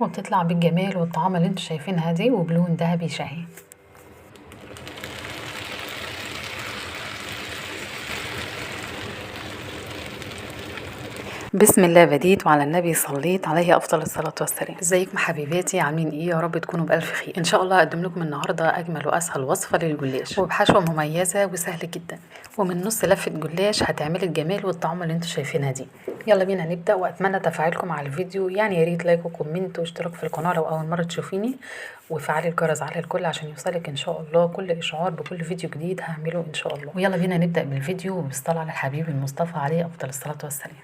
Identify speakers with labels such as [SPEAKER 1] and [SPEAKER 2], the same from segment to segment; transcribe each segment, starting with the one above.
[SPEAKER 1] وبتطلع بالجمال والطعام اللي انتوا شايفينها دي، وبلون ذهبي شهي. بسم الله بديت وعلى النبي صليت، عليه افضل الصلاة والسلام. ازيكم حبيباتي، عاملين ايه؟ يا رب تكونوا بالف خير. ان شاء الله اقدم لكم النهارده اجمل واسهل وصفه للجلاش، وبحشوه مميزة وسهل جدا، ومن نص لفه جلاش هتعملي الجمال والطعم اللي انتوا شايفينها دي. يلا بينا نبدا، واتمنى تفاعلكم على الفيديو، يعني يا ريت like و comment واشتراك في القناة لو اول مرة تشوفيني، وفعلي الجرس على الكل عشان يوصلك ان شاء الله كل اشعار بكل فيديو جديد هعمله ان شاء الله. ويلا بينا نبدا بالفيديو، وبالصلاه على الحبيب المصطفى عليه افضل الصلاة والسلام.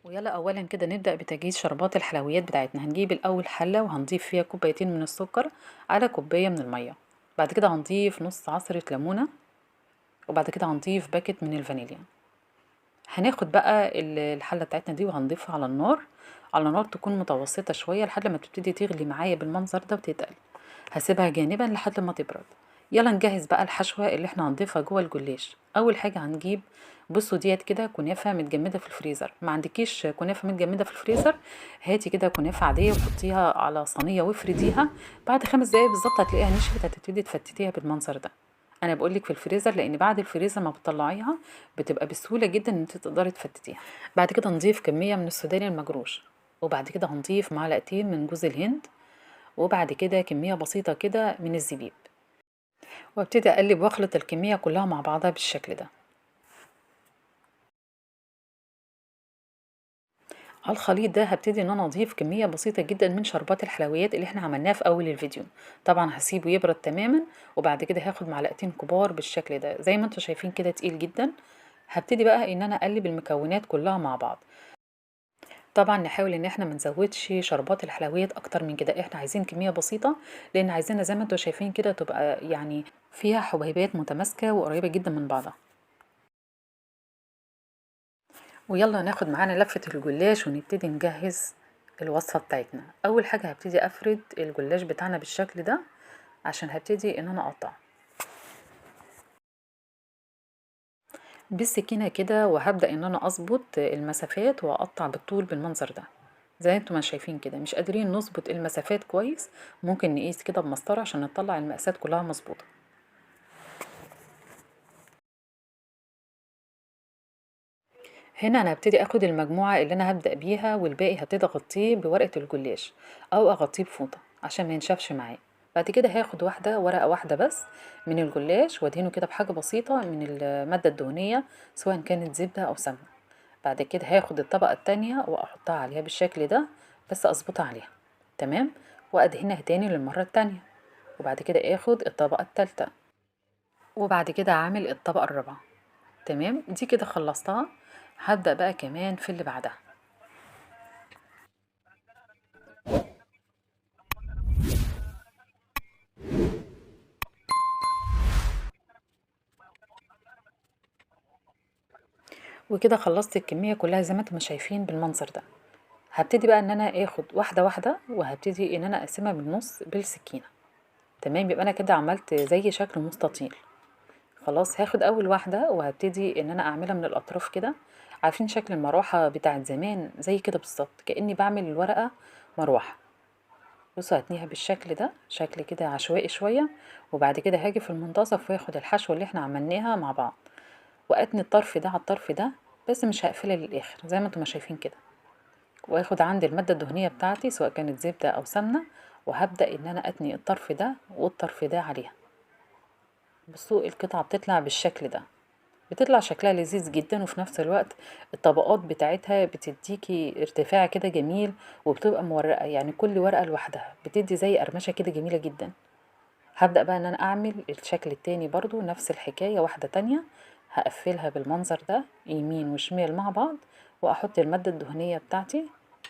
[SPEAKER 1] ويلا اولا كده نبدا بتجهيز شربات الحلويات بتاعتنا. هنجيب الاول حله وهنضيف فيها كوبايتين من السكر على كوباية من المية، بعد كده هنضيف نص عصره ليمونه، وبعد كده هنضيف باكت من الفانيليا. هناخد بقى الحلة بتاعتنا دي وهنضيفها على النار، على نار تكون متوسطه شوية لحد ما تبتدي تغلي معايا بالمنظر ده وتتقل. هسيبها جانبا لحد ما تبرد. يلا نجهز بقى الحشوه اللي احنا هنضيفها جوه الجلاش. اول حاجة هنجيب، بصوا ديت كده كنافه متجمده في الفريزر. ما عندكيش كنافه متجمده في الفريزر، هاتي كده كنافه عادية وحطيها على صينية وافرديها، بعد 5 دقايق بالظبط هتلاقيها نشفت، هتبتدي تفتتيها بالمنظر ده. انا بقولك في الفريزر لان بعد الفريزر ما بتطلعيها بتبقى بسهولة جدا ان انت تقدري تفتتيها. بعد كده نضيف كمية من السوداني المجروش، وبعد كده هنضيف معلقتين من جوز الهند، وبعد كده كمية بسيطة كده من الزبيب، وابتدي اقلب واخلط الكمية كلها مع بعضها بالشكل ده. على الخليط ده هبتدي ان انا اضيف كمية بسيطة جدا من شربات الحلويات اللي احنا عملناها في اول الفيديو. طبعا هسيبه يبرد تماما، وبعد كده هاخد معلقتين كبار بالشكل ده زي ما انتم شايفين كده، تقيل جدا. هبتدي بقى ان انا اقلب المكونات كلها مع بعض. طبعا نحاول ان احنا ما نزودش شربات الحلويات اكتر من كده، احنا عايزين كمية بسيطة لان عايزينها زي ما انتم شايفين كده تبقى يعني فيها حبيبات متماسكة وقريبه جدا من بعضها. ويلا ناخد معانا لفة الجلاش ونبتدي نجهز الوصفة بتاعتنا. اول حاجة هبتدي افرد الجلاش بتاعنا بالشكل ده عشان هبتدي ان انا اقطعه بالسكينة كده، وهبدأ ان انا اظبط المسافات واقطع بالطول بالمنظر ده زي انتم ما شايفين كده. مش قادرين نظبط المسافات كويس، ممكن نقيس كده بمسطرة عشان نطلع المقاسات كلها مظبوطة. هنا انا هبتدي اخد المجموعة اللي انا هبدأ بيها، والباقي هبتدي اغطيه بورقة الجلاش او اغطيه بفوطة عشان ما ينشفش معايا. بعد كده هاخد واحدة، ورقة واحدة بس من الجلاش، وادهنه كده بحاجة بسيطة من المادة الدهنية سواء كانت زبدة او سمنة. بعد كده هاخد الطبقة التانية واحطها عليها بالشكل ده، بس اظبطها عليها تمام، وادهنها تاني للمرة التانية. وبعد كده اخد الطبقة التالتة، وبعد كده اعمل الطبقة الرابعة. تمام، دي كده خلصتها. هبدأ بقى كمان في اللي بعدها. وكده خلصت الكمية كلها زي ما انتم شايفين بالمنظر ده. هبتدي بقى ان انا اخد واحدة واحدة، وهبتدي ان انا اقسمها بالنص بالسكينة. تمام، يبقى انا كده عملت زي شكل مستطيل. خلاص، هاخد اول واحدة وهبتدي ان انا اعملها من الاطراف كده. عارفين شكل المروحة بتاعت زمان زي كده بالظبط، كأني بعمل الورقة مروحة. بصوا هتنيها بالشكل ده، شكل كده عشوائي شوية. وبعد كده هاجي في المنتصف واخد الحشوة اللي احنا عملناها مع بعض، واتني الطرف ده على الطرف ده، بس مش هقفلها للاخر زي ما انتم شايفين كده. واخد عندي المادة الدهنية بتاعتي سواء كانت زبدة او سمنة، وهبدأ ان انا اتني الطرف ده والطرف ده عليها. بصوا القطعة بتطلع بالشكل ده، بتطلع شكلها لذيذ جدا، وفي نفس الوقت الطبقات بتاعتها بتديكي ارتفاع كده جميل، وبتبقى مورقة، يعني كل ورقة لوحدها بتدي زي قرمشة كده جميلة جدا. هبدأ بقى ان انا اعمل الشكل التاني برضو نفس الحكاية، واحدة تانية هقفلها بالمنظر ده يمين وشمال مع بعض، واحط المادة الدهنية بتاعتي،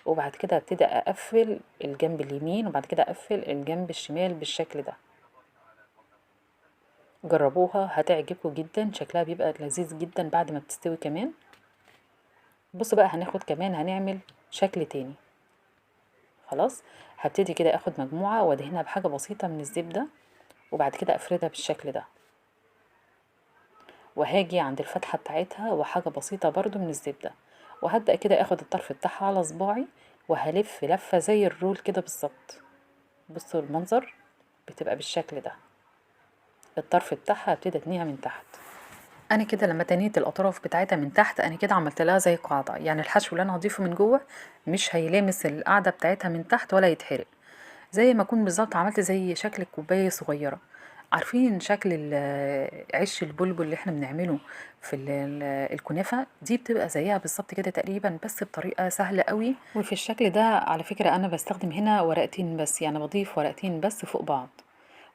[SPEAKER 1] وبعد كده هبتدي اقفل الجنب اليمين، وبعد كده اقفل الجنب الشمال بالشكل ده. جربوها هتعجبكم جدا، شكلها بيبقى لذيذ جدا بعد ما بتستوي كمان. بصوا بقى هناخد كمان، هنعمل شكل تاني. خلاص، هبتدي كده اخد مجموعة وادهنها بحاجة بسيطة من الزبدة، وبعد كده افردها بالشكل ده، وهاجي عند الفتحة بتاعتها وحاجة بسيطة برضو من الزبدة، وهبدأ كده اخد الطرف بتاعها على صباعي وهلف لفة زي ال roll كده بالظبط. بصوا المنظر بتبقى بالشكل ده، الطرف بتاعها هبتدي اتنيها من تحت. انا كده لما تنيت الاطراف بتاعتها من تحت انا كده عملت لها زي قاعدة، يعني الحشو اللي انا هضيفه من جوه مش هيلامس القاعدة بتاعتها من تحت ولا يتحرق، زي ما اكون بالظبط عملت زي شكل كوباية صغيرة. عارفين شكل عش البلبل اللي احنا بنعمله في الكنافه دي، بتبقى زيها بالظبط كده تقريبا، بس بطريقة سهلة قوي. وفي الشكل ده على فكرة انا بستخدم هنا ورقتين بس، يعني بضيف ورقتين بس فوق بعض،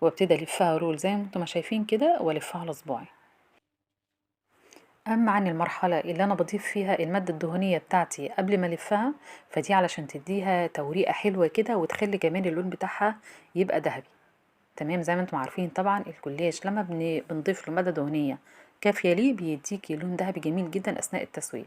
[SPEAKER 1] وابتدي الفها رول زي ما انتم ما شايفين كده، والفها على صباعي. اما عن المرحلة اللي انا بضيف فيها المادة الدهنية بتاعتي قبل ما الفها، فدي علشان تديها توريقه حلوة كده، وتخلي كمان اللون بتاعها يبقى ذهبي. تمام، زي ما انتم عارفين طبعا الجلاش لما بنضيف له مادة دهنية كافيه ليه بيديكي لون ذهبي جميل جدا اثناء التسوية.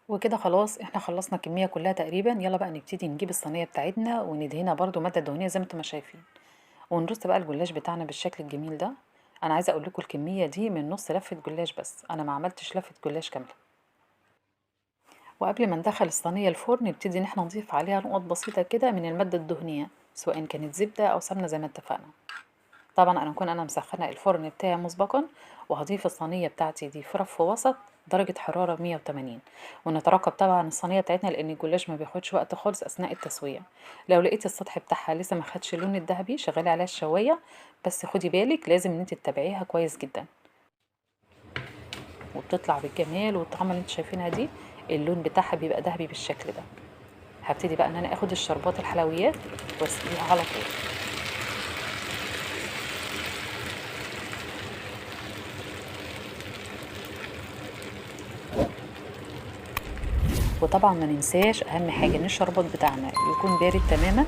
[SPEAKER 1] وكده خلاص احنا خلصنا الكمية كلها تقريبا. يلا بقى نبتدي نجيب الصينية بتاعتنا وندهنها برضو مادة دهنية زي ما انتم ما شايفين، ونرص بقى الجلاش بتاعنا بالشكل الجميل ده. انا عايزه اقول لكم الكمية دي من نص لفه جلاش بس، انا ما عملتش لفه جلاش كاملة. وقبل ما ندخل الصينية الفرن نبتدي ان احنا نضيف عليها نقط بسيطة كده من المادة الدهنية، سواء كانت زبدة او سمنه زي ما اتفقنا. طبعا انا اكون انا مسخنه الفرن بتاعي مسبقا، وهضيف الصينية بتاعتي دي في رف وسط درجه حرارة 180، ونترقب طبعا الصينية بتاعتنا لان الجلاش ما بياخدش وقت خالص اثناء التسوية. لو لقيتي السطح بتاعها لسه ما خدش اللون الذهبي شغلي عليها الشوايه، بس خدي بالك لازم ان انت تتابعيها كويس جدا، وبتطلع بالجمال والطعم اللي انتوا شايفينها دي، اللون بتاعها بيبقى ذهبي بالشكل ده. هبتدي بقى ان انا اخد الشربات الحلويات واسقيها على طول. وطبعا ما ننساش اهم حاجة ان الشربات بتاعنا يكون بارد تماما،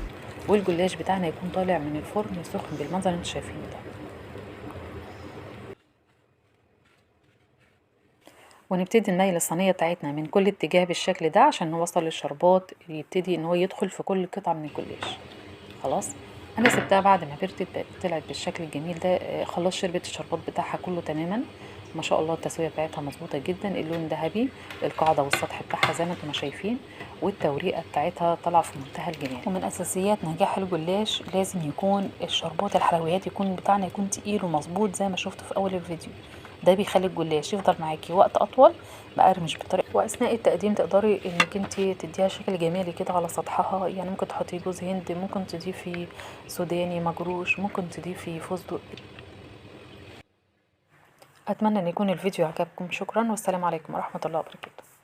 [SPEAKER 1] والجلاش بتاعنا يكون طالع من الفرن سخن بالمنظر اللي انتوا شايفينه ده. ونبتدي نميل الصينية بتاعتنا من كل اتجاه بالشكل ده عشان نوصل للشربات يبتدي ان هو يدخل في كل قطعه من الجلاش. خلاص انا سبتها بعد ما بردت طلعت بالشكل الجميل ده، خلاص شربت الشربات بتاعها كله تماما ما شاء الله. التسوية بتاعتها مظبوطة جدا، اللون ذهبي، القاعدة والسطح بتاعها زي ما انتم شايفين، والتوريقه بتاعتها طالعه في منتهى الجمال. ومن اساسيات نجاح الجلاش لازم يكون الشربات الحلويات يكون بتاعنا يكون تقيل ومظبوط زي ما شفتوا في اول الفيديو، ده بيخلي الجلاش يفضل معاكي وقت اطول مقرمش بالطريقة. واثناء التقديم تقدري انك انت تديها شكل جمالي كده على سطحها، يعني ممكن تحطي جوز هند، ممكن تضيفي سوداني مجروش، ممكن تضيفي فستق. اتمنى ان يكون الفيديو عجبكم. شكرا والسلام عليكم ورحمة الله وبركاته.